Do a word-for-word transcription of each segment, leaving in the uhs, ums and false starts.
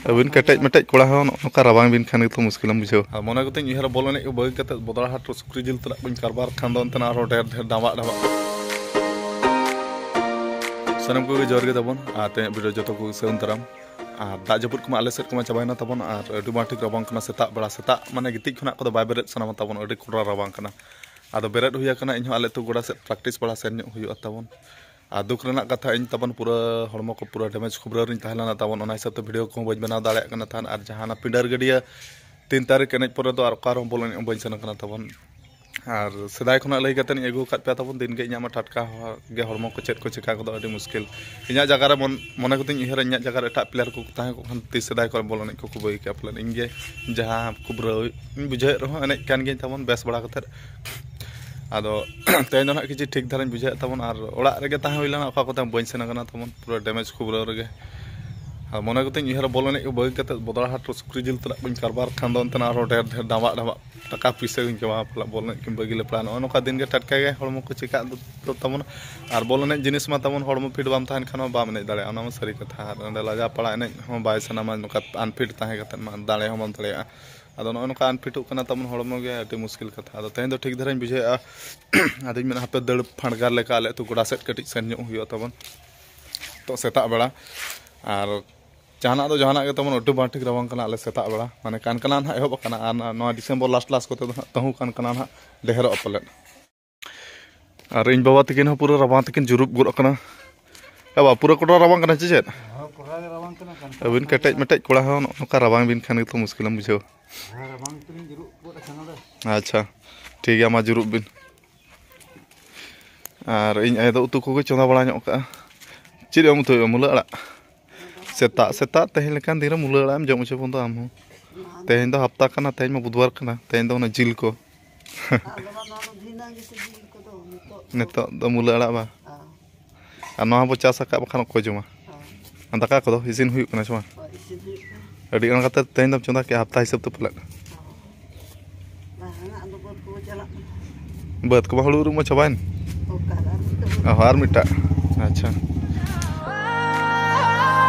ᱟᱹᱵᱤᱱ ᱠᱮᱴᱮᱡ ᱢᱮᱴᱮᱡ ᱠᱚᱲᱟ ᱦᱚᱸ ᱱᱚᱜᱼᱚ ᱱᱚᱝᱠᱟ ᱨᱟᱵᱟᱝ ᱵᱤᱱ ᱠᱷᱟᱱ ᱜᱮᱛᱚ ᱢᱩᱥᱠᱤᱞᱮᱢ ᱵᱩᱡᱷᱟᱹᱣᱟ᱾ ᱟᱨ ᱢᱚᱱᱮ ᱠᱚᱛᱮᱧ ᱩᱭᱦᱟᱹᱨᱟ, ᱵᱚᱞ ᱮᱱᱮᱡ ᱠᱚ ᱵᱟᱹᱜᱤ ᱠᱟᱛᱮ ᱵᱚᱫᱲᱟ ᱦᱟᱴ ᱨᱮ ᱥᱩᱠᱨᱤ ᱡᱤᱞ ᱛᱮᱱᱟᱜ ᱠᱚᱧ ᱠᱟᱨᱵᱟᱨ ᱠᱷᱟᱱ ᱫᱚ ᱚᱱᱛᱮᱱᱟᱜ ᱟᱨᱦᱚᱸ ᱰᱷᱮᱨ ᱰᱷᱮᱨ ᱰᱟᱸᱵᱟᱜ ᱰᱟᱸᱵᱟᱜ᱾ ᱥᱟᱱᱟᱢ ᱠᱚᱜᱮ ᱡᱚᱦᱟᱨ ᱜᱮ ᱛᱟᱵᱚᱱ, ᱟᱨ ᱛᱮᱦᱮᱧ ᱵᱷᱤᱰᱤᱭᱳ ᱡᱚᱛᱚ ᱠᱚᱜᱮ ᱥᱟᱹᱜᱩᱱ ᱫᱟᱨᱟᱢ᱾ ᱟᱨ ᱫᱟᱜ ᱡᱟᱹᱯᱩᱫ ᱠᱚᱢᱟ ᱟᱞᱮ ᱥᱮᱫ ᱠᱚᱢᱟ ᱪᱟᱵᱟᱭᱮᱱᱟ ᱛᱟᱵᱚᱱ, ᱟᱨ ᱟᱹᱰᱤ ᱢᱟ ᱴᱷᱤᱠ ᱨᱟᱵᱟᱝ ᱠᱟᱱᱟ ᱥᱮᱛᱟᱜ ᱵᱮᱲᱟ, ᱥᱮᱛᱟᱜ ᱢᱟᱱᱮ ᱜᱤᱛᱤᱡ ᱠᱷᱚᱱᱟᱜ ᱠᱚᱫᱚ ᱵᱟᱭ ᱵᱮᱨᱮᱫ ᱥᱟᱱᱟᱢᱟ ᱛᱟᱵᱚᱱ, ᱟᱹᱰᱤ ᱠᱚᱰᱨᱟ ᱨᱟᱵᱟᱝ ᱠᱟᱱᱟ᱾ ᱟᱫᱚ ᱵᱮᱨᱮᱫ ᱦᱩᱭ ᱟᱠᱟᱱᱟ, ᱤᱧᱦᱚᱸ ᱟᱞᱮ ᱟᱹᱛᱩ ᱜᱚᱰᱟ ᱥᱮᱫ ᱯᱨᱮᱠᱴᱤᱥ ᱵᱟᱲᱟ ᱥᱮᱱ ᱧᱚᱜ ᱦᱩᱭᱩᱜᱼᱟ ᱛᱟᱵᱚᱱ᱾ ᱟᱨ ᱫᱩᱠ ᱨᱮᱱᱟᱜ ᱠᱟᱛᱷᱟ, ᱤᱧ ᱛᱟᱵᱚᱱ ᱯᱩᱨᱟᱹ ᱦᱚᱲᱢᱚ ᱠᱚ ᱯᱩᱨᱟᱹ ᱰᱮᱢᱮᱡᱽ ᱠᱷᱩᱵᱽᱨᱟᱹ ᱨᱤᱧ ᱛᱟᱦᱮᱸ ᱞᱮᱱᱟ ᱛᱟᱵᱚᱱ, ᱚᱱᱟ ᱦᱤᱥᱟᱹᱵ ᱛᱮ ᱵᱷᱤᱰᱤᱭᱳ ᱠᱚᱦᱚᱸ ᱵᱟᱹᱧ ᱵᱮᱱᱟᱣ ᱫᱟᱲᱮᱭᱟᱜ ᱠᱟᱱᱟ ᱛᱟᱦᱮᱱ᱾ ᱟᱨ ᱡᱟᱦᱟᱸ ᱚᱱᱟ ᱯᱤᱸᱰᱟᱹᱨ ᱜᱟᱹᱰᱭᱟᱹ ᱛᱤᱱ ᱛᱟᱹᱨᱤᱠᱷ ᱮᱱᱮᱡ ᱯᱚᱨᱮ ᱫᱚ ᱟᱨ ᱚᱠᱟ ᱨᱮᱦᱚᱸ ᱵᱚᱞ ᱮᱱᱮᱡ ᱦᱚᱸ ᱵᱟᱹᱧ ᱥᱮᱱ ᱠᱟᱱᱟ ᱛᱟᱵᱚᱱ᱾ ᱟᱨ ᱥᱮᱫᱟᱭ ᱠᱷᱚᱱᱟᱜ ᱞᱟᱹᱭ ᱠᱟᱛᱮ ᱤᱧ ᱟᱹᱜᱩ ᱟᱠᱟᱫ ᱯᱮᱭᱟ ᱛᱟᱵᱚᱱ, ᱫᱤᱱ ᱜᱮ ᱤᱧᱟᱹᱜ ᱢᱟ ᱴᱟᱴᱠᱟ ᱦᱚ-, ᱜᱮ ᱦᱚᱲᱢᱚ ᱠᱚ ᱪᱮᱫ ᱠᱚ ᱪᱮᱠᱟ ᱠᱚᱫᱚ ᱟᱹᱰᱤ ᱢᱩᱥᱠᱤᱞ᱾ ᱤᱧᱟᱹᱜ ᱡᱟᱭᱜᱟ ᱨᱮ ᱢᱚᱱ-, ᱢᱚᱱᱮ ᱠᱚᱛᱤᱧ ᱩᱭᱦᱟᱹᱨᱟ, ᱤᱧᱟᱹᱜ ᱡᱟᱭᱜᱟ ᱨᱮ ᱮᱴᱟᱜ ᱯᱞᱮᱭᱟᱨ ᱠᱚ ᱛᱟᱦᱮᱸ ᱠᱚᱜ ᱠᱷᱟᱱ ᱛᱤᱥ ᱥᱮᱫᱟᱭ ᱠᱚᱨᱮ ᱵᱚᱞ ᱮᱱᱮᱡ ᱠᱚᱠᱚ ᱵᱟᱹᱜᱤ ᱠᱮᱭᱟ ᱯᱟᱞᱮᱱ᱾ ᱤᱧ ᱜᱮ ᱡᱟᱦᱟᱸ ᱠᱷᱩᱵᱽᱨᱟᱹ ᱤᱧ ᱵᱩᱡᱷᱟᱹᱣᱮᱫ ᱨᱮᱦᱚᱸ ᱮᱱᱮᱡ ᱠᱟᱱ ᱜᱤᱭᱟᱹᱧ ᱛᱟᱵᱚᱱ ᱵᱮᱥ ᱵᱟᱲᱟ ᱠᱟᱛᱮᱫ᱾ ᱟᱫᱚ ᱛᱮᱦᱮᱧ ᱫᱚ ᱱᱟᱦᱟᱜ ᱠᱤᱪᱷᱩ ᱴᱷᱤᱠ ᱫᱷᱟᱨᱟᱧ ᱵᱩᱡᱷᱟᱹᱣᱮᱫ ᱛᱟᱵᱚᱱ, ᱟᱨ ᱚᱲᱟᱜ ᱨᱮᱜᱮ ᱛᱟᱦᱮᱸ ᱦᱩᱭ ᱞᱮᱱᱟ, ᱚᱠᱟ ᱠᱚᱛᱮ ᱵᱟᱹᱧ ᱥᱮᱱ ᱟᱠᱟᱱᱟ ᱛᱟᱵᱚᱱ, ᱯᱩᱨᱟᱹ ᱰᱮᱢᱮᱡᱽ ᱠᱷᱩᱵᱽᱨᱟᱹ ᱨᱮᱜᱮ᱾ ᱟᱨ ᱢᱚᱱᱮ ᱠᱚᱛᱮᱧ ᱩᱭᱦᱟᱹᱨᱟ, ᱵᱚᱞ ᱮᱱᱮᱡ ᱠᱚ ᱵᱟᱹᱜᱤ ᱠᱟᱛᱮᱫ ᱵᱚᱫᱲᱟ ᱦᱟᱴ ᱨᱮ ᱥᱩᱠᱨᱤ ᱡᱤᱞ ᱛᱮᱱᱟᱜ ᱠᱚᱧ ᱠᱟᱨᱵᱟᱨ ᱠᱷᱟᱱ ᱫᱚ ᱚᱱᱛᱮᱱᱟᱜ ᱟᱨᱦᱚᱸ ᱰᱷᱮᱨ ᱰᱷᱮᱨ ᱰᱟᱸᱵᱟᱜ ᱰᱟᱸᱵᱟᱜ ᱴᱟᱠᱟ ᱯᱩᱭᱥᱟᱹ ᱜᱤᱧ ᱠᱟᱢᱟᱣᱟ ᱯᱟᱞᱮ, ᱵᱚᱞ ᱮᱱᱮᱡ ᱠᱤᱱ ᱵᱟᱹᱜᱤ ᱞᱮ ᱯᱟᱲᱟᱜᱼᱟ᱾ ᱱᱚᱜᱼᱚ ᱱᱚᱝᱠᱟ ᱫᱤᱱ ᱜᱮ ᱴᱟᱴᱠᱟ ᱜᱮ ᱦᱚᱲᱢᱚ ᱠᱚ ᱪᱮᱠᱟᱜ ᱫᱚ ᱛᱟᱵᱚᱱᱟ᱾ ᱟᱨ ᱵᱚᱞ ᱮᱱᱮᱡ ᱡᱤᱱᱤᱥ ᱢᱟ ᱛᱟᱵᱚᱱ ᱦᱚᱲᱢᱚ ᱯᱷᱤᱴ ᱵᱟᱢ ᱛᱟᱦᱮᱱ ᱠᱷᱟᱱ ᱢᱟ ᱵᱟᱢ ᱮᱱᱮᱡ ᱫᱟᱲᱮᱭᱟᱜᱼᱟ, ᱚᱱᱟ ᱢᱟ ᱥᱟᱹᱨᱤ ᱠᱟᱛᱷᱟ᱾ ᱟᱨ ᱚᱸᱰᱮ ᱞᱟᱡᱟ ᱯᱟᱲᱟ ᱮᱱᱮᱡ ᱦᱚᱸ ᱵᱟᱭ ᱥᱟᱱᱟᱢᱟ, ᱱᱚᱝᱠᱟ ᱟᱱᱯᱷᱤᱴ ᱛᱟᱦᱮᱸ ᱠᱟᱛᱮᱫ ᱢᱟ ᱫᱟᱲᱮ ᱦᱚᱸ ᱵᱟᱢ ᱫᱟᱲᱮᱭᱟᱜᱼᱟ᱾ ᱟᱫᱚ ᱱᱚᱜᱼᱚ ᱱᱚᱝᱠᱟ ᱟᱱᱯᱷᱤᱴᱚᱜ ᱠᱟᱱᱟ ᱛᱟᱵᱚᱱ ᱦᱚᱲᱢᱚ ᱜᱮ, ᱟᱹᱰᱤ ᱢᱩᱥᱠᱤᱞ ᱠᱟᱛᱷᱟ᱾ ᱟᱫᱚ ᱛᱮᱦᱮᱧ ᱫᱚ ᱴᱷᱤᱠ ᱫᱷᱟᱨᱟᱧ ᱵᱩᱡᱷᱟᱹᱣᱮᱫᱼᱟ᱾ ᱟᱫᱚᱧ ᱢᱮᱱᱟ, ᱦᱟᱯᱮ ᱫᱟᱹᱲ ᱯᱷᱟᱸᱰᱜᱟᱨ ᱞᱮᱠᱟ ᱟᱞᱮ ᱟᱹᱛᱩ ᱜᱚᱰᱟ ᱥᱮᱫ ᱠᱟᱹᱴᱤᱡ ᱥᱮᱱ ᱧᱚᱜ ᱦᱩᱭᱩᱜᱼᱟ ᱛᱟᱵᱚᱱ᱾ ᱛᱚ ᱥᱮᱛᱟᱜ ᱵᱮᱲᱟ ᱟᱨ ᱡᱟᱦᱟᱱᱟᱜ ᱫᱚ ᱡᱟᱦᱟᱱᱟᱜ ᱜᱮ ᱛᱟᱵᱚᱱ, ᱟᱹᱰᱤ ᱵᱟᱝ ᱴᱷᱤᱠ ᱨᱟᱵᱟᱝ ᱠᱟᱱᱟ ᱟᱞᱮ ᱥᱮᱛᱟᱜ ᱵᱮᱲᱟ, ᱢᱟᱱᱮ ᱠᱟᱱᱠᱟᱱᱟ ᱱᱟᱦᱟᱜ ᱮᱦᱚᱵ ᱟᱠᱟᱱᱟ, ᱟᱨ ᱱᱚᱣᱟ ᱰᱤᱥᱮᱢᱵᱚᱨ ᱞᱟᱥᱴ ᱞᱟᱥᱴ ᱠᱚᱛᱮ ᱫᱚ ᱱᱟᱦᱟᱜ ᱛᱟᱹᱦᱩ ᱠᱟᱱᱠᱟᱱᱟ ᱱᱟᱦᱟᱜ ᱰᱷᱮᱨᱚᱜᱼᱟ ᱯᱟᱞᱮᱫ᱾ ᱟᱨ ᱤᱧ ᱵᱟᱵᱟ ᱛᱟᱹᱠᱤᱱ ᱦᱚᱸ ᱯᱩᱨᱟᱹ ᱨᱟᱵᱟᱝ ᱛᱮᱠᱤᱱ ᱡᱩᱨᱩᱯ ᱜᱚᱫ ᱟᱠᱟᱱᱟ᱾ ᱮ ᱵᱟ, ᱯᱩᱨᱟᱹ ᱠᱚᱴᱟ ᱨᱟᱵᱟᱝ ᱠᱟᱱᱟ ᱪᱮ ᱪᱮᱫ? ᱦᱚᱸ, ᱠᱚᱴᱟ ᱜᱮ ᱨᱟᱵᱟᱝ ᱠᱟᱱᱟ, ᱠᱟᱱ ᱟᱹᱵᱤᱱ ᱠᱮᱴᱮᱡ ᱢᱮᱴᱮᱡ ᱠᱚᱲᱟ ᱦᱚᱸ ᱱᱚᱜᱼᱚ ᱱᱚᱝᱠᱟ ᱨᱟᱵᱟᱝ ᱵᱤᱱ ᱠᱷᱟᱱ ᱜᱮᱛᱚ ᱢᱩᱥᱠᱤᱞᱮᱢ ᱵᱩᱡᱷᱟᱹᱣᱟ᱾ ᱦᱮᱸ, ᱨᱟᱵᱟᱝ ᱛᱮᱞᱤᱧ ᱡᱩᱨᱩᱜ ᱜᱚᱫ ᱟᱠᱟᱱᱟ ᱫᱚ᱾ ᱟᱪᱪᱷᱟ, ᱴᱷᱤᱠ ᱜᱮᱭᱟ, ᱢᱟ ᱡᱩᱨᱩᱜ ᱵᱤᱱ᱾ ᱟᱨ ᱤᱧ ᱟᱭᱳ ᱫᱚ ᱩᱛᱩ ᱠᱚᱜᱮ ᱪᱚᱸᱫᱟ ᱵᱟᱲᱟ ᱧᱚᱜ ᱠᱟᱜᱼᱟ᱾ ᱪᱮᱫ ᱮᱢ ᱩᱛᱩᱭᱟ? ᱢᱩᱞᱟᱹ ᱟᱲᱟᱜ᱾ ᱥᱮᱛᱟᱜ ᱥᱮᱛᱟᱜ ᱛᱮᱦᱮᱧ ᱞᱮᱠᱟᱱ ᱫᱤᱱ ᱨᱮ ᱢᱩᱞᱟᱹ ᱟᱲᱟᱜ ᱮᱢ ᱡᱚᱢ ᱦᱚᱪᱚ ᱵᱚᱱ ᱫᱚ ᱟᱢ ᱦᱚᱸ᱾ ᱛᱮᱦᱮᱧ ᱫᱚ ᱦᱟᱯᱛᱟ ᱠᱟᱱᱟ, ᱛᱮᱦᱮᱧ ᱢᱟ ᱵᱩᱫᱷᱵᱟᱨ ᱠᱟᱱᱟ, ᱛᱮᱦᱮᱧ ᱫᱚ ᱚᱱᱟ ᱡᱤᱞ ᱠᱚ᱾ ᱟᱫᱚ ᱢᱟ ᱱᱚᱣᱟ ᱫᱚ ᱫᱷᱤᱱᱟᱹᱝ ᱜᱮᱥᱮ ᱡᱤᱞ ᱠᱚᱫᱚ, ᱱᱤᱛᱚᱜ ᱫᱚ ᱱᱤᱛᱚᱜ ᱫᱚ ᱢᱩᱞᱟᱹ ᱟᱲᱟᱜ ᱵᱟᱝ? ᱦᱮᱸ᱾ ᱟᱨ ᱱᱚᱣᱟ ᱵᱚ ᱪᱟᱥ ᱟᱠᱟᱫ, ᱵᱟᱠᱷᱟᱱ ᱚᱠᱚᱭ ᱡᱚᱢᱟ? ᱦᱮᱸ᱾ ᱟᱨ ᱫᱟᱠᱟ ᱠᱚᱫᱚ ᱤᱥᱤᱱ ᱦᱩᱭᱩᱜ ᱠᱟᱱᱟ ᱥᱮ ᱵᱟᱝ? ᱦᱳᱭ, ᱤᱥᱤᱱ ᱦᱩᱭᱩᱜ ᱠᱟᱱᱟ᱾ ᱟᱹᱰᱤ ᱜᱟᱱ ᱠᱟᱛᱮ ᱛᱮᱦᱮᱧ ᱫᱚᱢ ᱪᱚᱸᱫᱟ ᱠᱮᱜᱼᱟ, ᱦᱟᱯᱛᱟ ᱦᱤᱥᱟᱹᱵ ᱛᱮ ᱯᱟᱞᱮᱫ? ᱦᱮᱸ᱾ ᱵᱟᱝᱟ, ᱟᱫᱚ ᱵᱟᱹᱫᱽ ᱠᱚ ᱪᱟᱞᱟᱜ ᱠᱟᱱᱟ᱾ ᱵᱟᱹᱫᱽ ᱠᱚᱢᱟ ᱦᱩᱲᱩ ᱤᱨᱚᱜ ᱢᱟ ᱪᱟᱵᱟᱭᱮᱱ᱾ ᱚᱠᱟ ᱨᱮ ᱟᱨ ᱢᱤᱫᱴᱟᱝ ᱵᱟᱹᱫᱽ? ᱚ, ᱟᱨ ᱢᱤᱫᱴᱟᱝ᱾ ᱟᱪᱪᱷᱟ᱾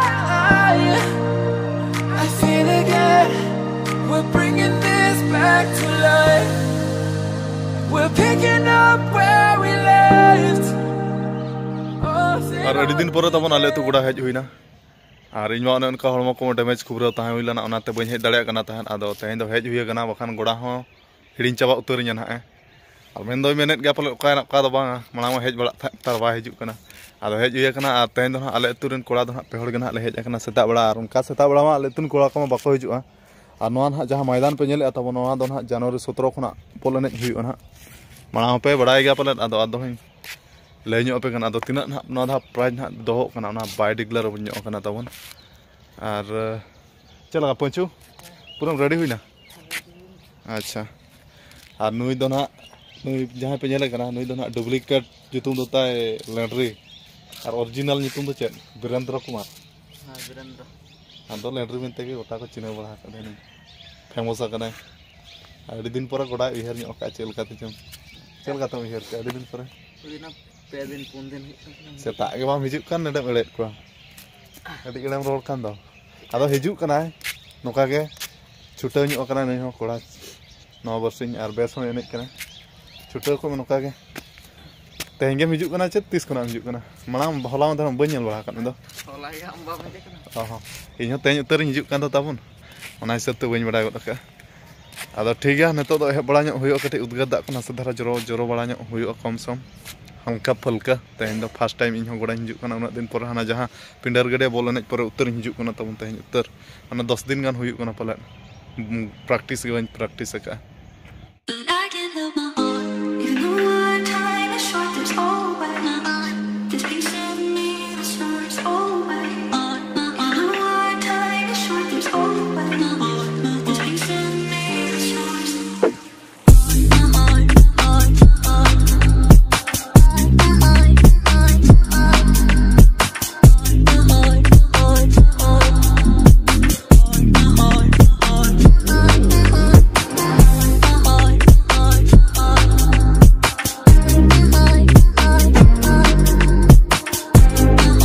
Feel again. We're bringing this back to life. We're picking up where we left. Oh, ᱟᱨ ᱟᱹᱰᱤ ᱫᱤᱱ ᱯᱚᱨᱮ ᱛᱟᱵᱚᱱ ᱟᱞᱮ ᱟᱹᱛᱩ ᱜᱚᱰᱟ ᱦᱮᱡ ᱦᱩᱭᱱᱟ᱾ ᱟᱨ ᱤᱧ ᱢᱟ ᱚᱱᱮ ᱚᱱᱠᱟ ᱦᱚᱲᱢᱚ ᱠᱚ ᱰᱮᱢᱮᱡᱽ ᱠᱷᱩᱵᱽᱨᱟᱹ ᱛᱟᱦᱮᱸ ᱦᱩᱭ ᱞᱮᱱᱟ, ᱚᱱᱟᱛᱮ ᱵᱟᱹᱧ ᱦᱮᱡ ᱫᱟᱲᱮᱭᱟᱜ ᱠᱟᱱᱟ ᱛᱟᱦᱮᱸᱫ᱾ ᱟᱫᱚ ᱛᱮᱦᱮᱧ ᱫᱚ ᱦᱮᱡ ᱦᱩᱭ ᱟᱠᱟᱱᱟ, ᱵᱟᱠᱷᱟᱱ ᱜᱚᱰᱟ ᱦᱚᱸ ᱦᱤᱲᱤᱧ ᱪᱟᱵᱟ ᱩᱛᱟᱹᱨᱤᱧᱟ ᱱᱟᱦᱟᱜ᱾ ᱟᱨ ᱢᱮᱱ ᱫᱚᱭ ᱢᱮᱱᱮᱫ ᱜᱮᱭᱟ ᱯᱟᱞᱮ ᱚᱠᱟᱭᱮᱱᱟ ᱚᱠᱟ ᱫᱚ ᱵᱟᱝᱟ, ᱢᱟᱲᱟᱝ ᱢᱟ ᱦᱮᱡ ᱵᱟᱲᱟᱜ ᱛᱟᱦᱮᱸᱫ, ᱛᱟᱨ ᱵᱟᱭ ᱦᱤᱡᱩᱜ ᱠᱟᱱᱟ᱾ ᱟᱫᱚ ᱦᱮᱡ ᱦᱩᱭ ᱟᱠᱟᱱᱟ᱾ ᱟᱨ ᱛᱮᱦᱮᱧ ᱫᱚ ᱱᱟᱦᱟᱜ ᱟᱞᱮ ᱟᱹᱛᱩ ᱨᱮᱱ ᱠᱚᱲᱟ ᱫᱚ ᱱᱟᱦᱟᱜ ᱯᱮ ᱦᱚᱲ ᱜᱮ ᱱᱟᱦᱟᱜ ᱞᱮ ᱦᱮᱡ ᱟᱠᱟᱱᱟ᱾ ᱥᱮᱛᱟᱜ ᱵᱮᱲᱟ ᱟᱨ ᱚᱱᱠᱟ ᱥᱮᱛᱟᱜ ᱵᱮᱲᱟ ᱢᱟ ᱟᱞᱮ ᱟᱹᱛᱩ ᱨᱮᱱ ᱠᱚᱲᱟ ᱠᱚᱢᱟ ᱵᱟᱠᱚ ᱦᱤᱡᱩᱜᱼᱟ᱾ ᱟᱨ ᱱᱚᱣᱟ ᱱᱟᱦᱟᱜ ᱡᱟᱦᱟᱸ ᱢᱚᱭᱫᱟᱱ ᱯᱮ ᱧᱮᱞᱮᱫᱼᱟ ᱛᱟᱵᱚᱱ, ᱱᱚᱣᱟ ᱫᱚ ᱱᱟᱦᱟᱜ ᱡᱟᱱᱩᱣᱟᱨᱤ ᱥᱚᱛᱨᱚ ᱠᱷᱚᱱᱟᱜ ᱵᱚᱞ ᱮᱱᱮᱡ ᱦᱩᱭᱩᱜᱼᱟ ᱱᱟᱦᱟᱜ᱾ ᱢᱟᱲᱟᱝ ᱦᱚᱸᱯᱮ ᱵᱟᱲᱟᱭ ᱜᱮᱭᱟ ᱯᱟᱞᱮᱫ, ᱟᱫᱚ ᱟᱫᱚ ᱦᱚᱸᱧ ᱞᱟᱹᱭ ᱧᱚᱜ ᱟᱯᱮ ᱠᱟᱱᱟ᱾ ᱟᱫᱚ ᱛᱤᱱᱟᱹᱜ ᱱᱟᱦᱟᱜ ᱱᱚᱣᱟ ᱫᱷᱟᱣ ᱯᱨᱟᱭᱤᱡᱽ ᱱᱟᱦᱟᱜ ᱫᱚᱦᱚᱜ ᱠᱟᱱᱟ, ᱚᱱᱟ ᱵᱟᱭ ᱰᱤᱠᱞᱮᱭᱟᱨ ᱧᱚᱜ ᱠᱟᱱᱟ ᱛᱟᱵᱚᱱ᱾ ᱟᱨ ᱪᱮᱫ ᱞᱮᱠᱟ ᱯᱟᱹᱧᱪᱩ, ᱯᱩᱨᱟᱹᱢ ᱨᱮᱰᱤ ᱦᱩᱭᱱᱟ? ᱟᱪᱪᱷᱟ᱾ ᱟᱨ ᱱᱩᱭ ᱫᱚ ᱱᱟᱦᱟᱜ, ᱱᱩᱭ ᱡᱟᱦᱟᱸᱭ ᱯᱮ ᱧᱮᱞᱮ ᱠᱟᱱᱟ, ᱱᱩᱭ ᱫᱚ ᱱᱟᱦᱟᱜ ᱰᱩᱯᱞᱤᱠᱮᱴ ᱧᱩᱛᱩᱢ ᱫᱚ ᱛᱟᱭ ᱞᱮᱱᱰᱨᱤ, ᱟᱨ ᱚᱨᱤᱡᱤᱱᱟᱞ ᱧᱩᱛᱩᱢ ᱫᱚ ᱪᱮᱫ? ᱵᱤᱨᱮᱱᱫᱨᱚ ᱠᱩᱢᱟᱨ᱾ ᱦᱮᱸ, ᱵᱤᱨᱮᱱᱫᱨᱚ᱾ ᱟᱫᱚ ᱞᱮᱱᱰᱨᱤ ᱢᱮᱱᱛᱮ ᱜᱮ ᱜᱚᱴᱟ ᱠᱚ ᱪᱤᱱᱦᱟᱹᱣ ᱵᱟᱲᱟ ᱟᱠᱟᱫᱮᱭᱟ, ᱱᱩᱭ ᱯᱷᱮᱢᱚᱥ ᱟᱠᱟᱱᱟᱭ᱾ ᱟᱹᱰᱤ ᱫᱤᱱ ᱯᱚᱨᱮ ᱜᱚᱰᱟᱭ ᱩᱭᱦᱟᱹᱨ ᱧᱚᱜ ᱟᱠᱟᱫᱼᱟ᱾ ᱪᱮᱫ ᱞᱮᱠᱟ ᱛᱮᱪᱚᱝ, ᱪᱮᱫ ᱞᱮᱠᱟ ᱛᱮᱢ ᱩᱭᱦᱟᱹᱨ ᱠᱮᱫᱼᱟ ᱟᱹᱰᱤ ᱫᱤᱱ ᱯᱚᱨᱮ? ᱦᱩᱭᱱᱟ ᱯᱮ ᱫᱤᱱ ᱯᱩᱱ ᱫᱤᱱ ᱦᱩᱭᱩᱜ ᱠᱟᱱ ᱛᱟᱦᱮᱱᱟ᱾ ᱥᱮᱛᱟᱜ ᱜᱮ ᱵᱟᱢ ᱦᱤᱡᱩᱜ ᱠᱟᱱ, ᱱᱚᱰᱮᱢ ᱮᱲᱮᱭᱮᱫ ᱠᱚᱣᱟ᱾ ᱟᱹᱰᱤ ᱮᱲᱮᱢ ᱨᱚᱲ ᱠᱟᱱ ᱫᱚ᱾ ᱟᱫᱚ ᱦᱤᱡᱩᱜ ᱠᱟᱱᱟᱭ, ᱱᱚᱝᱠᱟ ᱜᱮ ᱪᱷᱩᱴᱟᱹᱣ ᱧᱚᱜ ᱟᱠᱟᱱᱟᱭ ᱱᱩᱭ ᱦᱚᱸ ᱠᱚᱲᱟ᱾ ᱱᱚᱣᱟ ᱵᱟᱨᱥᱤᱧ ᱟᱨ ᱵᱮᱥ ᱦᱚᱸ ᱮᱱᱮᱡ ᱠᱟᱱᱟᱭ᱾ ᱪᱷᱩᱴᱟᱹᱣ ᱠᱚᱜ ᱢᱮ ᱱᱚᱝᱠᱟ ᱜᱮ᱾ ᱛᱮᱦᱮᱧ ᱜᱮᱢ ᱦᱤᱡᱩᱜ ᱠᱟᱱᱟ ᱪᱮ ᱛᱤᱥ ᱠᱷᱚᱱᱟᱜ ᱮᱢ ᱦᱤᱡᱩᱜ ᱠᱟᱱᱟ? ᱢᱟᱲᱟᱝ ᱦᱚᱞᱟ ᱢᱟᱫᱷᱮᱨ ᱦᱚᱸ ᱵᱟᱹᱧ ᱧᱮᱞ ᱵᱟᱲᱟ ᱟᱠᱟᱫ ᱢᱮ ᱫᱚ᱾ ᱦᱚᱞᱟ ᱜᱮ ᱟᱢ ᱵᱟᱢ ᱦᱮᱡ ᱟᱠᱟᱱᱟ᱾ ᱚ ᱦᱚᱸ, ᱤᱧ ᱦᱚᱸ ᱛᱮᱦᱮᱧ ᱩᱛᱟᱹᱨᱤᱧ ᱦᱤᱡᱩᱜ ᱠᱟᱱ ᱫᱚ ᱛᱟᱵᱚᱱ, ᱚᱱᱟ ᱦᱤᱥᱟᱹᱵ ᱛᱮ ᱵᱟᱹᱧ ᱵᱟᱲᱟᱭ ᱜᱚᱫ ᱟᱠᱟᱫᱼᱟ᱾ ᱟᱫᱚ ᱴᱷᱤᱠ ᱜᱮᱭᱟ, ᱱᱤᱛᱚᱜ ᱫᱚ ᱮᱦᱚᱵ ᱵᱟᱲᱟ ᱧᱚᱜ ᱦᱩᱭᱩᱜᱼᱟ, ᱠᱟᱹᱴᱤᱡ ᱩᱫᱽᱜᱟᱹᱨ ᱫᱟᱜ ᱠᱚ ᱱᱟᱥᱮ ᱫᱷᱟᱨᱟ ᱡᱚᱨᱚ ᱡᱚᱨᱚ ᱵᱟᱲᱟ ᱧᱚᱜ ᱦᱩᱭᱩᱜᱼᱟ, ᱠᱚᱢ ᱥᱚᱢ ᱦᱟᱞᱠᱟ ᱯᱷᱟᱞᱠᱟ᱾ ᱛᱮᱦᱮᱧ ᱫᱚ ᱯᱷᱟᱥᱴ ᱴᱟᱭᱤᱢ ᱤᱧ ᱦᱚᱸ ᱜᱚᱰᱟᱧ ᱦᱤᱡᱩᱜ ᱠᱟᱱᱟ, ᱩᱱᱟᱹᱜ ᱫᱤᱱ ᱯᱚᱨᱮ ᱦᱟᱱᱟ ᱡᱟᱦᱟᱸ ᱯᱤᱸᱰᱟᱹᱨ ᱜᱟᱹᱰᱭᱟᱹ ᱵᱚᱞ ᱮᱱᱮᱡ ᱯᱚᱨᱮ ᱩᱛᱟᱹᱨᱤᱧ ᱦᱤᱡᱩᱜ ᱠᱟᱱᱟ ᱛᱟᱵᱚᱱ ᱛᱮᱦᱮᱧ ᱩᱛᱟᱹᱨ᱾ ᱢᱟᱱᱮ ᱫᱚᱥ ᱫᱤᱱ ᱜᱟᱱ ᱦᱩᱭᱩᱜ ᱠᱟᱱᱟ ᱯᱟᱞᱮᱫ, ᱯᱨᱮᱠᱴᱤᱥ ᱜᱮ ᱵᱟᱹᱧ ᱯᱨᱮᱠᱴᱤᱥ ᱟᱠᱟᱫᱼᱟ᱾ Even though our time is short, there's always this piece of me that's yours always. Even though our time is short, there's always this piece of me that's yours.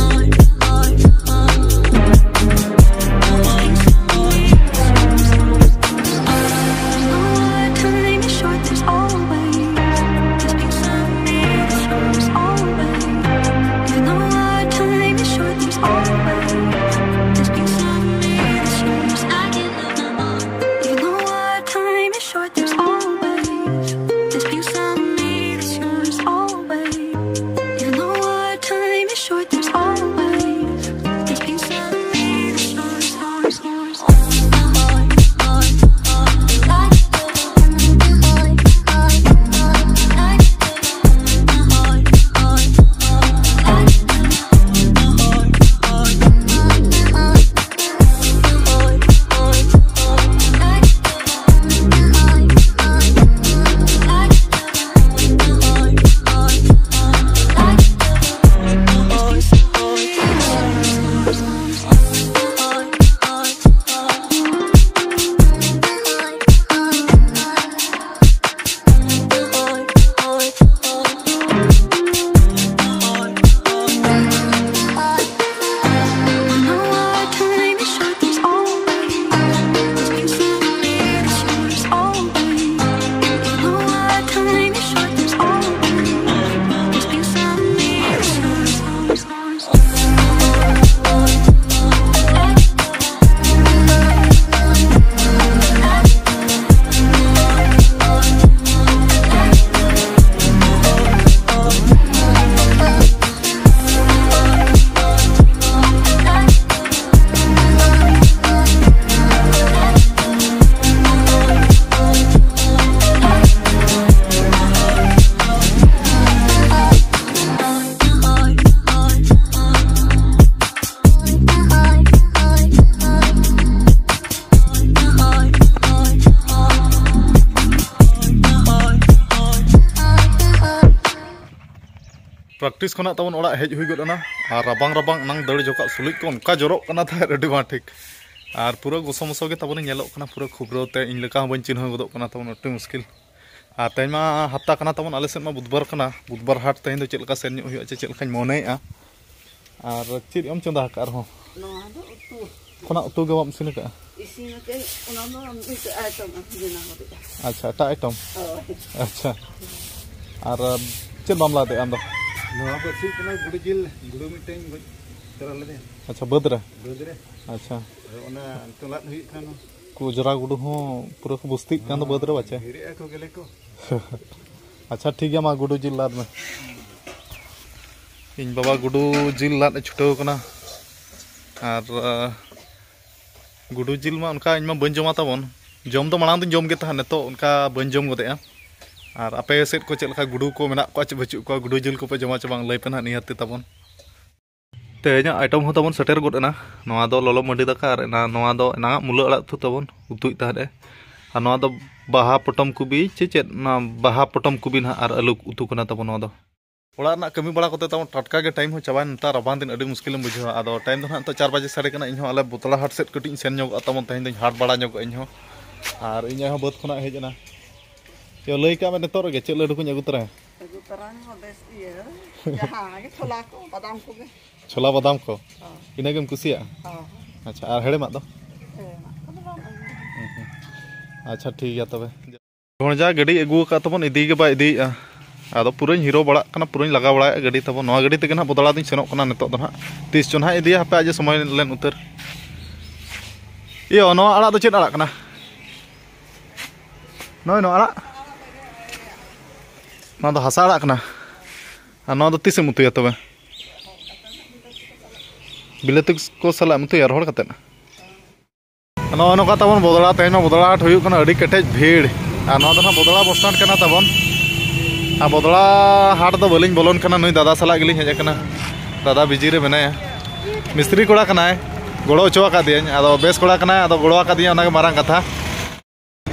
There's always this piece of me that's yours always. Even though our time is short, there's always this piece of me that's yours, yours, yours. Practice ᱠᱷᱚᱱᱟᱜ ᱛᱟᱵᱚᱱ ᱚᱲᱟᱜ ᱦᱮᱡ ᱦᱩᱭ ᱜᱚᱫ ᱮᱱᱟ᱾ ᱟᱨ ᱨᱟᱵᱟᱝ ᱨᱟᱵᱟᱝ ᱮᱱᱟᱝ ᱫᱟᱹᱲ ᱡᱚᱠᱷᱟᱜ ᱥᱩᱞᱩᱡ ᱠᱚ ᱚᱱᱠᱟ ᱡᱚᱨᱚᱜ ᱠᱟᱱᱟ ᱛᱟᱦᱮᱸᱫ, ᱟᱹᱰᱤ ᱵᱟᱝ ᱴᱷᱤᱠ᱾ ᱟᱨ ᱯᱩᱨᱟᱹ ᱜᱚᱥᱚ ᱢᱚᱥᱚ ᱜᱮ ᱛᱟᱵᱚᱱ ᱧᱮᱞᱚᱜ ᱠᱟᱱᱟ, ᱯᱩᱨᱟᱹ ᱠᱷᱩᱵᱨᱟᱹᱣ ᱛᱮ ᱤᱧ ᱞᱮᱠᱟ ᱦᱚᱸ ᱵᱟᱹᱧ ᱪᱤᱱᱦᱟᱹᱣ ᱜᱚᱫᱚᱜ ᱠᱟᱱᱟ ᱛᱟᱵᱚᱱ, ᱟᱹᱰᱤ ᱢᱩᱥᱠᱤᱞ᱾ ᱟᱨ ᱛᱮᱦᱮᱧ ᱢᱟ ᱦᱟᱯᱛᱟ ᱠᱟᱱᱟ ᱛᱟᱵᱚᱱ, ᱟᱞᱮ ᱥᱮᱫ ᱢᱟ ᱵᱩᱫᱷᱵᱟᱨ ᱠᱟᱱᱟ, ᱵᱩᱫᱷᱵᱟᱨ ᱦᱟᱴ ᱛᱮᱦᱮᱧ ᱫᱚ ᱪᱮᱫ ᱞᱮᱠᱟ ᱥᱮᱱ ᱧᱚᱜ ᱦᱩᱭᱩᱜᱼᱟ ᱪᱮ ᱪᱮᱫ ᱞᱮᱠᱟᱧ ᱢᱚᱱᱮᱭᱮᱫᱼᱟ᱾ ᱟᱨ ᱪᱮᱫ ᱮᱢ ᱪᱚᱸᱫᱟ ᱟᱠᱟᱫ ᱟᱨᱦᱚᱸ? ᱱᱚᱣᱟ ᱫᱚ ᱩᱛᱩ᱾ ᱠᱷᱚᱱᱟᱜ ᱩᱛᱩ ᱜᱮ ᱵᱟᱢ ᱤᱥᱤᱱ ᱟᱠᱟᱫᱼᱟ? ᱤᱥᱤᱱ ᱟᱠᱟᱫ, ᱚᱱᱟ ᱫᱚ ᱢᱤᱫᱴᱮᱡ item ᱟᱨᱠᱤ ᱵᱮᱱᱟᱣ ᱠᱟᱛᱮ᱾ ᱟᱪᱪᱷᱟ, ᱮᱴᱟᱜ item? ᱦᱳᱭ᱾ ᱟᱪᱪᱷᱟ᱾ ᱟᱨ ᱪᱮᱫ ᱵᱟᱢ ᱞᱟᱫᱮᱜᱼᱟ ᱟᱢ ᱫᱚ? ᱱᱚᱣᱟ ᱫᱚ ᱪᱮᱫ ᱠᱟᱱᱟ? ᱜᱩᱰᱩ ᱡᱤᱞ, ᱜᱩᱰᱩ ᱢᱤᱫᱴᱮᱱ ᱜᱚᱡ ᱛᱚᱨᱟ ᱞᱮᱫᱮᱭᱟ᱾ ᱟᱪᱪᱷᱟ, ᱵᱟᱹᱫᱽ ᱨᱮ? ᱵᱟᱹᱫᱽ ᱨᱮ᱾ ᱟᱪᱪᱷᱟ᱾ ᱟᱫᱚ ᱚᱱᱟ ᱱᱤᱛᱚᱜ ᱞᱟᱫ ᱦᱩᱭᱩᱜ ᱠᱟᱱᱟ ᱱᱚᱣᱟ᱾ ᱚᱡᱽᱨᱟ ᱜᱩᱰᱩ ᱦᱚᱸ ᱯᱩᱨᱟᱹ ᱠᱚ ᱵᱩᱥᱛᱤᱜ ᱠᱟᱱ ᱫᱚ ᱵᱟᱹᱫᱽ ᱨᱮ ᱵᱟᱪᱮ᱾ ᱵᱷᱤᱲᱮᱜᱼᱟ ᱠᱚ ᱜᱮᱞᱮ ᱠᱚ᱾ ᱟᱪᱪᱷᱟ, ᱴᱷᱤᱠ ᱜᱮᱭᱟ, ᱢᱟ ᱜᱩᱰᱩ ᱡᱤᱞ ᱞᱟᱫ ᱢᱮ᱾ ᱤᱧ ᱵᱟᱵᱟ ᱜᱩᱰᱩ ᱡᱤᱞ ᱞᱟᱫ ᱮ ᱪᱷᱩᱴᱟᱹᱣ ᱠᱟᱱᱟ᱾ ᱟᱨ, ᱟᱸ, ᱜᱩᱰᱩ ᱡᱤᱞ ᱢᱟ ᱚᱱᱠᱟ ᱤᱧ ᱢᱟ ᱵᱟᱹᱧ ᱡᱚᱢᱟ ᱛᱟᱵᱚᱱ᱾ ᱡᱚᱢ ᱫᱚ ᱢᱟᱲᱟᱝ ᱫᱚᱧ ᱡᱚᱢ ᱜᱮ ᱛᱟᱦᱮᱸᱫ, ᱱᱤᱛᱚᱜ ᱚᱱᱠᱟ ᱵᱟᱹᱧ ᱡᱚᱢ ᱜᱚᱫᱮᱜᱼᱟ᱾ ᱟᱨ ᱟᱯᱮ ᱥᱮᱫ ᱠᱚ ᱪᱮᱫ ᱞᱮᱠᱟ ᱜᱩᱰᱩ ᱠᱚ ᱢᱮᱱᱟᱜ ᱠᱚᱣᱟ ᱪᱮ ᱵᱟᱹᱪᱩᱜ ᱠᱚᱣᱟ, ᱜᱩᱰᱩ ᱡᱤᱞ ᱠᱚᱯᱮ ᱡᱚᱢᱟ ᱪᱮ ᱵᱟᱝ, ᱞᱟᱹᱭ ᱯᱮ ᱱᱟᱦᱟᱜ ᱱᱤᱦᱟᱹᱛ ᱛᱮ ᱛᱟᱵᱚᱱ᱾ ᱛᱮᱦᱮᱧᱟᱜ item ᱦᱚᱸ ᱛᱟᱵᱚᱱ ᱥᱮᱴᱮᱨ ᱜᱚᱫ ᱮᱱᱟ᱾ ᱱᱚᱣᱟ ᱫᱚ ᱞᱚᱞᱚ ᱢᱟᱹᱰᱤ ᱫᱟᱠᱟ ᱟᱨ ᱚᱱᱟ, ᱱᱚᱣᱟ ᱫᱚ ᱮᱱᱟᱝᱟᱜ ᱢᱩᱞᱟᱹ ᱟᱲᱟᱜ ᱩᱛᱩ ᱛᱟᱵᱚᱱ, ᱩᱛᱩᱭᱮᱫ ᱛᱟᱦᱮᱸᱫ ᱮ᱾ ᱟᱨ ᱱᱚᱣᱟ ᱫᱚ ᱵᱟᱦᱟ ᱯᱚᱴᱚᱢ ᱠᱚᱵᱤ ᱪᱮ ᱪᱮᱫ, ᱚᱱᱟ ᱵᱟᱦᱟ ᱯᱚᱴᱚᱢ ᱠᱚᱵᱤ ᱱᱟᱦᱟᱜ ᱟᱨ ᱟᱹᱞᱩ ᱩᱛᱩ ᱠᱟᱱᱟ ᱛᱟᱵᱚᱱ ᱱᱚᱣᱟ ᱫᱚ᱾ ᱚᱲᱟᱜ ᱨᱮᱱᱟᱜ ᱠᱟᱹᱢᱤ ᱵᱟᱲᱟ ᱠᱚᱛᱮ ᱛᱟᱵᱚᱱ ᱴᱟᱴᱠᱟ ᱜᱮ time ᱦᱚᱸ ᱪᱟᱵᱟᱭᱮᱱᱟ᱾ ᱱᱮᱛᱟᱨ ᱨᱟᱵᱟᱝ ᱫᱤᱱ ᱟᱹᱰᱤ ᱢᱩᱥᱠᱤᱞᱮᱢ ᱵᱩᱡᱷᱟᱹᱣᱟ᱾ ᱟᱫᱚ time ᱫᱚ ᱱᱟᱦᱟᱜ ᱱᱤᱛᱚᱜ ᱪᱟᱨ ᱵᱟᱡᱮ ᱥᱟᱰᱮ ᱠᱟᱱᱟ᱾ ᱤᱧᱦᱚᱸ ᱟᱞᱮ ᱵᱚᱛᱞᱟ ᱦᱟᱴ ᱥᱮᱫ ᱠᱟᱹᱴᱤᱡ ᱤᱧ ᱥᱮᱱ ᱧᱚᱜᱚᱜᱼᱟ ᱛᱟᱵᱚᱱ, ᱛᱮᱦᱮᱧ ᱫᱚᱧ ᱦᱟᱴ ᱵᱟᱲᱟ ᱧᱚᱜᱚᱜᱼᱟ ᱤᱧᱦᱚᱸ᱾ ᱟᱨ ᱤᱧ ᱟᱭᱳ ᱦᱚᱸ ᱵᱟᱹᱫᱽ ᱠᱷᱚᱱᱟᱜ ᱦᱮᱡ ᱮᱱᱟ᱾ ᱭᱳ, ᱞᱟᱹᱭ ᱠᱟᱜ ᱢᱮ ᱱᱤᱛᱚᱜ ᱨᱮᱜᱮ ᱪᱮᱫ ᱞᱟᱹᱰᱩ ᱠᱚᱧ ᱟᱹᱜᱩ ᱛᱚᱨᱟᱭᱟ᱾ ᱟᱹᱜᱩ ᱛᱚᱨᱟᱭ ᱢᱮ ᱵᱮᱥ ᱤᱭᱟᱹ, ᱡᱟᱦᱟᱸ ᱜᱮ ᱪᱷᱳᱞᱟ ᱠᱚ, ᱵᱟᱫᱟᱢ ᱠᱚᱜᱮ᱾ ᱪᱷᱳᱞᱟ ᱵᱟᱫᱟᱢ ᱠᱚ? ᱦᱚᱸ᱾ ᱤᱱᱟᱹ ᱜᱮᱢ ᱠᱩᱥᱤᱭᱟᱜᱼᱟ? ᱦᱚᱸ᱾ ᱟᱪᱪᱷᱟ, ᱟᱨ ᱦᱮᱲᱮᱢᱟᱜ ᱫᱚ? ᱦᱮᱲᱮᱢᱟᱜ ᱠᱚᱫᱚ ᱵᱟᱝ ᱟᱹᱜᱩ᱾ ᱦᱩᱸ, ᱦᱩᱸ᱾ ᱟᱪᱪᱷᱟ, ᱴᱷᱤᱠ ᱜᱮᱭᱟ ᱛᱚᱵᱮ᱾ ᱡᱚᱱᱡᱟ ᱜᱟᱹᱰᱤ ᱟᱹᱜᱩ ᱟᱠᱟᱫ ᱛᱟᱵᱚᱱ, ᱤᱫᱤ ᱜᱮ ᱵᱟᱭ ᱤᱫᱤᱭᱮᱫᱼᱟ᱾ ᱟᱫᱚ ᱯᱩᱨᱟᱹᱧ ᱦᱤᱨᱳ ᱵᱟᱲᱟᱜ ᱠᱟᱱᱟ, ᱯᱩᱨᱟᱹᱧ ᱞᱟᱜᱟ ᱵᱟᱲᱟᱭᱮᱫᱼᱟ ᱜᱟᱹᱰᱤ ᱛᱟᱵᱚᱱ᱾ ᱱᱚᱣᱟ ᱜᱟᱹᱰᱤ ᱛᱮᱜᱮ ᱱᱟᱦᱟᱜ ᱵᱚᱫᱽᱲᱟ ᱫᱚᱧ ᱥᱮᱱᱚᱜ ᱠᱟᱱᱟ ᱱᱤᱛᱚᱜ ᱫᱚ ᱱᱟᱦᱟᱜ᱾ ᱛᱤᱥ ᱪᱚ ᱱᱟᱦᱟᱜ ᱤᱫᱤᱭᱟ, ᱦᱟᱯᱮ ᱟᱡ ᱮ ᱥᱚᱢᱚᱭ ᱞᱮᱱ ᱩᱛᱟᱹᱨ᱾ ᱤᱭᱟᱹ, ᱱᱚᱣᱟ ᱟᱲᱟᱜ ᱫᱚ ᱪᱮᱫ ᱟᱲᱟᱜ ᱠᱟᱱᱟ? ᱱᱚᱜᱼᱚᱭ ᱱᱚᱣᱟ ᱟᱲᱟᱜ? ᱱᱚᱣᱟ ᱫᱚ ᱦᱟᱥᱟ ᱟᱲᱟᱜ ᱠᱟᱱᱟ᱾ ᱟᱨ ᱱᱚᱣᱟ ᱫᱚ ᱛᱤᱥᱮᱢ ᱩᱛᱩᱭᱟ ᱛᱚᱵᱮ? ᱵᱤᱞᱟᱹᱛᱤ ᱠᱚ ᱥᱟᱞᱟᱜ ᱮᱢ ᱩᱛᱩᱭᱟ ᱨᱚᱦᱚᱲ ᱠᱟᱛᱮᱫ? ᱱᱚᱜᱼᱚ ᱱᱚᱝᱠᱟ ᱛᱟᱵᱚᱱ ᱵᱚᱫᱽᱲᱟ, ᱛᱮᱦᱮᱧ ᱢᱟ ᱵᱚᱫᱽᱲᱟ ᱦᱟᱴ ᱦᱩᱭᱩᱜ ᱠᱟᱱᱟ, ᱟᱹᱰᱤ ᱠᱮᱴᱮᱡ ᱵᱷᱤᱲ᱾ ᱟᱨ ᱱᱚᱣᱟ ᱫᱚ ᱱᱟᱦᱟᱜ ᱵᱚᱫᱽᱲᱟ ᱵᱚᱥ ᱥᱴᱮᱱᱰ ᱠᱟᱱᱟ ᱛᱟᱵᱚᱱ᱾ ᱟᱨ ᱵᱚᱫᱽᱲᱟ ᱦᱟᱴ ᱫᱚ ᱵᱟᱹᱞᱤᱧ ᱵᱚᱞᱚᱱ ᱠᱟᱱᱟ, ᱱᱩᱭ ᱫᱟᱫᱟ ᱥᱟᱞᱟᱜ ᱜᱮᱞᱤᱧ ᱦᱮᱡ ᱟᱠᱟᱱᱟ᱾ ᱫᱟᱫᱟ ᱵᱤᱡᱤ ᱨᱮ ᱢᱮᱱᱟᱭᱟ, ᱢᱤᱥᱛᱨᱤ ᱠᱚᱲᱟ ᱠᱟᱱᱟᱭ, ᱜᱚᱲᱚ ᱦᱚᱪᱚ ᱟᱠᱟᱫᱤᱧᱟᱹ᱾ ᱟᱫᱚ ᱵᱮᱥ ᱠᱚᱲᱟ ᱠᱟᱱᱟᱭ, ᱟᱫᱚ ᱜᱚᱲᱚ ᱟᱠᱟᱫᱤᱧᱟᱹ, ᱚᱱᱟᱜᱮ ᱢᱟᱨᱟᱝ ᱠᱟᱛᱷᱟ᱾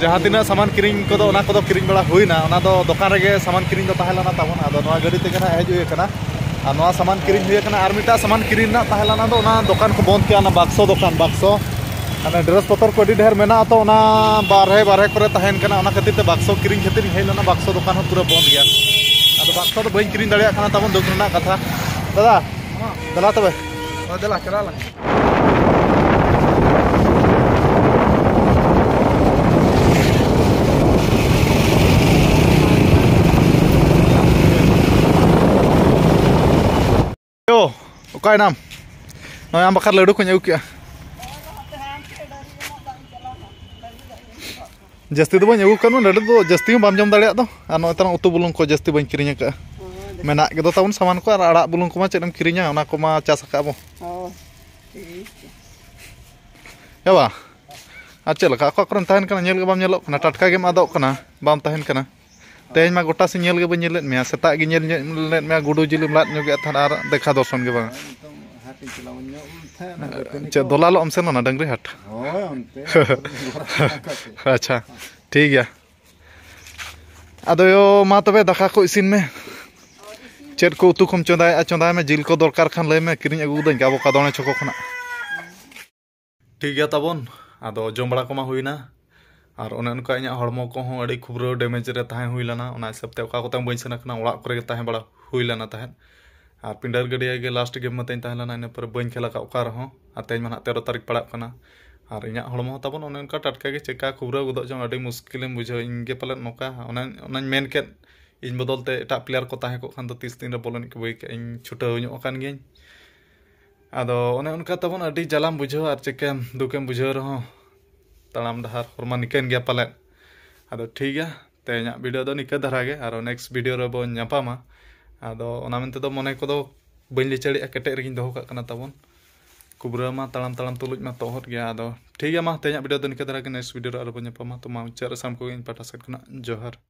ᱡᱟᱦᱟᱸ ᱛᱤᱱᱟᱹᱜ ᱥᱟᱢᱟᱱ ᱠᱤᱨᱤᱧ ᱠᱚᱫᱚ, ᱚᱱᱟ ᱠᱚᱫᱚ ᱠᱤᱨᱤᱧ ᱵᱟᱲᱟ ᱦᱩᱭᱱᱟ, ᱚᱱᱟ ᱫᱚ ᱫᱚᱠᱟᱱ ᱨᱮᱜᱮ ᱥᱟᱢᱟᱱ ᱠᱤᱨᱤᱧ ᱫᱚ ᱛᱟᱦᱮᱸ ᱞᱮᱱᱟ ᱛᱟᱵᱚᱱ᱾ ᱟᱫᱚ ᱱᱚᱣᱟ ᱜᱟᱹᱰᱤ ᱛᱮᱜᱮ ᱱᱟᱦᱟᱜ ᱦᱮᱡ ᱦᱩᱭ ᱟᱠᱟᱱᱟ᱾ ᱟᱨ ᱱᱚᱣᱟ ᱥᱟᱢᱟᱱ ᱠᱤᱨᱤᱧ ᱦᱩᱭ ᱟᱠᱟᱱᱟ᱾ ᱟᱨ ᱢᱤᱫᱴᱟᱜ ᱥᱟᱢᱟᱱ ᱠᱤᱨᱤᱧ ᱨᱮᱱᱟᱜ ᱛᱟᱦᱮᱸ ᱞᱮᱱᱟ, ᱫᱚ ᱚᱱᱟ ᱫᱚᱠᱟᱱ ᱠᱚ ᱵᱚᱱᱫ ᱠᱮᱜᱼᱟ, ᱚᱱᱟ ᱵᱟᱠᱥᱚ ᱫᱚᱠᱟᱱ, ᱵᱟᱠᱥᱚ, ᱢᱟᱱᱮ ᱰᱨᱮᱥ ᱯᱚᱛᱚᱨ ᱠᱚ ᱟᱹᱰᱤ ᱰᱷᱮᱨ ᱢᱮᱱᱟᱜᱼᱟ, ᱛᱚ ᱚᱱᱟ ᱵᱟᱨᱦᱮ ᱵᱟᱨᱦᱮ ᱠᱚᱨᱮ ᱛᱟᱦᱮᱱ ᱠᱟᱱᱟ, ᱚᱱᱟ ᱠᱷᱟᱹᱛᱤᱨ ᱛᱮ ᱵᱟᱠᱥᱚ ᱠᱤᱨᱤᱧ ᱠᱷᱟᱹᱛᱤᱨ ᱤᱧ ᱦᱮᱡ ᱞᱮᱱᱟ, ᱵᱟᱠᱥᱚ ᱫᱚᱠᱟᱱ ᱦᱚᱸ ᱯᱩᱨᱟᱹ ᱵᱚᱱᱫ ᱜᱮᱭᱟ᱾ ᱟᱫᱚ ᱵᱟᱠᱥᱚ ᱫᱚ ᱵᱟᱹᱧ ᱠᱤᱨᱤᱧ ᱫᱟᱲᱮᱭᱟᱜ ᱠᱟᱱᱟ, ᱛᱟᱵᱚᱱ ᱫᱩᱠ ᱨᱮᱱᱟᱜ ᱠᱟᱛᱷᱟ᱾ ᱫᱟᱫᱟ, ᱫᱮᱞᱟ ᱛᱚᱵᱮ᱾ ᱦᱳᱭ, ᱫᱮᱞᱟ, ᱪᱟᱞᱟᱜ ᱟᱞᱟᱝ᱾ ᱭᱳ, ᱚᱠᱟᱭᱮᱱᱟᱢ? ᱱᱚᱜᱼᱚᱭ ᱟᱢ ᱵᱟᱠᱷᱨᱟ ᱞᱟᱹᱰᱩ ᱠᱚᱧ ᱟᱹᱜᱩ ᱠᱮᱜᱼᱟ᱾ ᱡᱟᱹᱥᱛᱤ ᱫᱚ ᱵᱟᱹᱧ ᱟᱹᱜᱩ ᱠᱟᱜ, ᱱᱚᱰᱮ ᱫᱚ ᱡᱟᱹᱥᱛᱤ ᱦᱚᱸ ᱵᱟᱢ ᱡᱚᱢ ᱫᱟᱲᱮᱭᱟᱜ ᱫᱚ᱾ ᱟᱨ ᱱᱚᱜᱼᱚᱭ ᱛᱟᱞᱟᱝ ᱩᱛᱩ ᱵᱩᱞᱩᱝ ᱠᱚ ᱡᱟᱹᱥᱛᱤ ᱵᱟᱹᱧ ᱠᱤᱨᱤᱧ ᱟᱠᱟᱫᱼᱟ᱾ ᱢᱮᱱᱟᱜ ᱜᱮᱫᱚ ᱛᱟᱵᱚᱱ ᱥᱟᱢᱟᱱ ᱠᱚ, ᱟᱨ ᱟᱲᱟᱜ ᱵᱩᱞᱩᱝ ᱠᱚᱢᱟ ᱪᱮᱫ ᱮᱢ ᱠᱤᱨᱤᱧᱟ, ᱚᱱᱟ ᱠᱚᱢᱟ ᱪᱟᱥ ᱟᱠᱟᱫ ᱵᱚ᱾ ᱦᱮᱸ ᱵᱟ? ᱟᱨ ᱪᱮᱫ ᱞᱮᱠᱟ ᱚᱠᱟ ᱠᱚᱨᱮᱢ ᱛᱟᱦᱮᱱ ᱠᱟᱱᱟ, ᱧᱮᱞ ᱜᱮ ᱵᱟᱢ ᱧᱮᱞᱚᱜ ᱠᱟᱱᱟ, ᱴᱟᱴᱠᱟ ᱜᱮᱢ ᱟᱫᱚᱜ ᱠᱟᱱᱟ, ᱵᱟᱢ ᱛᱟᱦᱮᱱ ᱠᱟᱱᱟ᱾ ᱛᱮᱦᱮᱧ ᱢᱟ ᱜᱚᱴᱟ ᱥᱮᱫ ᱧᱮᱞ ᱜᱮ ᱵᱟᱹᱧ ᱧᱮᱞᱮᱫ ᱢᱮᱭᱟ, ᱥᱮᱛᱟᱜ ᱜᱮ ᱧᱮᱞ ᱧᱮᱞᱮᱫ ᱢᱮᱭᱟ, ᱜᱩᱰᱩ ᱡᱤᱞᱮᱢ ᱞᱟᱫ ᱧᱚᱜᱮᱫ ᱛᱟᱦᱮᱱ ᱟᱨ ᱫᱮᱠᱷᱟ ᱫᱚᱨᱥᱚᱱ ᱜᱮ ᱵᱟᱝ᱾ ᱪᱮᱫ ᱫᱚᱞᱟᱞᱚᱜ ᱮᱢ ᱥᱮᱱ ᱞᱮᱱᱟ ᱰᱟᱹᱝᱨᱤ ᱦᱟᱴ? ᱟᱪᱪᱷᱟ, ᱴᱷᱤᱠ ᱜᱮᱭᱟ᱾ ᱟᱫᱚ ᱭᱳ, ᱢᱟ ᱛᱚᱵᱮ ᱫᱟᱠᱟ ᱠᱚ ᱤᱥᱤᱱ ᱢᱮ᱾ ᱪᱮᱫ ᱠᱚ ᱩᱛᱩ ᱠᱚᱢ ᱪᱚᱸᱫᱟᱭᱮᱫᱼᱟ, ᱪᱚᱸᱫᱟᱭ ᱢᱮ᱾ ᱡᱤᱞ ᱠᱚ ᱫᱚᱨᱠᱟᱨ ᱠᱷᱟᱱ ᱞᱟᱹᱭ ᱢᱮ, ᱠᱤᱨᱤᱧ ᱟᱹᱜᱩ ᱠᱟᱹᱫᱟᱹᱧ ᱟᱵᱚ ᱠᱟᱫᱚᱬᱮ ᱪᱷᱚᱠᱚ ᱠᱷᱚᱱᱟᱜ᱾ ᱴᱷᱤᱠ ᱜᱮᱭᱟ ᱛᱟᱵᱚᱱ, ᱟᱫᱚ ᱡᱚᱢ ᱵᱟᱲᱟ ᱠᱚᱢᱟ ᱦᱩᱭᱱᱟ᱾ ᱟᱨ ᱚᱱᱮ ᱚᱱᱠᱟ ᱤᱧᱟᱹᱜ ᱦᱚᱲᱢᱚ ᱠᱚᱦᱚᱸ ᱟᱹᱰᱤ ᱠᱷᱩᱵᱽᱨᱟᱹ damage ᱨᱮ ᱛᱟᱦᱮᱸ ᱦᱩᱭ ᱞᱮᱱᱟ, ᱚᱱᱟ ᱦᱤᱥᱟᱹᱵ ᱛᱮ ᱚᱠᱟ ᱠᱚᱛᱮ ᱦᱚᱸ ᱵᱟᱹᱧ ᱥᱮᱱ ᱟᱠᱟᱱᱟ, ᱚᱲᱟᱜ ᱠᱚᱨᱮ ᱜᱮ ᱛᱟᱦᱮᱸ ᱵᱟᱲᱟ ᱦᱩᱭ ᱞᱮᱱᱟ ᱛᱟᱦᱮᱸᱫ᱾ ᱟᱨ ᱯᱤᱸᱰᱟᱹᱨ ᱜᱟᱹᱰᱭᱟᱹ ᱜᱮ last game ᱢᱟᱛᱟᱧ ᱛᱟᱦᱮᱸ ᱞᱮᱱᱟ, ᱤᱱᱟᱹ ᱯᱚᱨᱮ ᱵᱟᱹᱧ ᱠᱷᱮᱞ ᱟᱠᱟᱫ ᱚᱠᱟ ᱨᱮᱦᱚᱸ᱾ ᱟᱨ ᱛᱮᱦᱮᱧ ᱢᱟ ᱱᱟᱦᱟᱜ ᱛᱮᱨᱚ ᱛᱟᱹᱨᱤᱠᱷ ᱯᱟᱲᱟᱜ ᱠᱟᱱᱟ᱾ ᱟᱨ ᱤᱧᱟᱹᱜ ᱦᱚᱲᱢᱚ ᱦᱚᱸ ᱛᱟᱵᱚᱱ ᱚᱱᱮ ᱚᱱᱠᱟ ᱴᱟᱴᱠᱟ ᱜᱮ ᱪᱮᱠᱟ ᱠᱷᱩᱵᱽᱨᱟᱹ ᱜᱚᱫᱚᱜ ᱪᱚᱝ, ᱟᱹᱰᱤ ᱢᱩᱥᱠᱤᱞᱮᱢ ᱵᱩᱡᱷᱟᱹᱣᱟ᱾ ᱤᱧ ᱜᱮ ᱯᱟᱞᱮᱫ ᱱᱚᱝᱠᱟ, ᱚᱱᱮ ᱚᱱᱟᱧ ᱢᱮᱱ ᱠᱮᱫ, ᱤᱧ ᱵᱚᱫᱚᱞ ᱛᱮ ᱮᱴᱟᱜ player ᱠᱚ ᱛᱟᱦᱮᱸ ᱠᱚᱜ ᱠᱷᱟᱱ ᱫᱚ ᱛᱤᱥ ᱫᱤᱱ ᱨᱮ ᱵᱚᱞ ᱮᱱᱮᱡ ᱠᱚ ᱵᱟᱹᱜᱤ ᱠᱟᱜᱼᱟ, ᱤᱧ ᱪᱷᱩᱴᱟᱹᱣ ᱧᱚᱜ ᱟᱠᱟᱱ ᱜᱤᱭᱟᱹᱧ᱾ ᱟᱫᱚ ᱚᱱᱮ ᱚᱱᱠᱟ ᱛᱟᱵᱚᱱ ᱟᱹᱰᱤ ᱡᱟᱞᱟᱢ ᱵᱩᱡᱷᱟᱹᱣᱟ, ᱟᱨ ᱪᱤᱠᱟᱹᱭᱟᱢ, ᱫᱩᱠᱮᱢ ᱵᱩᱡᱷᱟᱹᱣ ᱨᱮᱦᱚᱸ ᱛᱟᱲᱟᱢ ᱰᱟᱦᱟᱨ ᱦᱚᱨ ᱢᱟ ᱱᱤᱠᱟᱹᱱ ᱜᱮᱭᱟ ᱯᱟᱞᱮᱫ᱾ ᱟᱫᱚ ᱴᱷᱤᱠ ᱜᱮᱭᱟ, ᱛᱮᱦᱮᱧᱟᱜ video ᱫᱚ ᱱᱤᱠᱟᱹ ᱫᱷᱟᱨᱟ ᱜᱮ, ᱟᱨᱚ next video ᱨᱮᱵᱚᱱ ᱧᱟᱯᱟᱢᱟ᱾ ᱟᱫᱚ ᱚᱱᱟ ᱢᱮᱱᱛᱮ ᱫᱚ ᱢᱚᱱᱮ ᱠᱚᱫᱚ ᱵᱟᱹᱧ ᱞᱤᱪᱟᱹᱲᱮᱜᱼᱟ, ᱠᱮᱴᱮᱡ ᱨᱮᱜᱮᱧ ᱫᱚᱦᱚ ᱠᱟᱜ ᱠᱟᱱᱟ ᱛᱟᱵᱚᱱ᱾ ᱠᱷᱩᱵᱽᱨᱟᱹ ᱢᱟ ᱛᱟᱲᱟᱢ ᱛᱟᱲᱟᱢ ᱛᱩᱞᱩᱡ ᱢᱟ ᱛᱚᱦᱚᱫ ᱜᱮᱭᱟ᱾ ᱟᱫᱚ ᱴᱷᱤᱠ ᱜᱮᱭᱟ, ᱢᱟ ᱛᱮᱦᱮᱧᱟᱜ video ᱫᱚ ᱱᱤᱠᱟᱹ ᱫᱷᱟᱨᱟ ᱜᱮ, next video ᱨᱮ ᱟᱨᱚ ᱵᱚᱱ ᱧᱟᱯᱟᱢᱟ᱾ ᱛᱚ ᱢᱟ ᱢᱩᱪᱟᱹᱫ ᱨᱮ ᱥᱟᱱᱟᱢ ᱠᱚᱜᱮ ᱤᱧ ᱯᱟᱦᱴᱟ ᱥᱮᱫ ᱠᱷᱚᱱᱟᱜ ᱡᱚᱦᱟᱨ᱾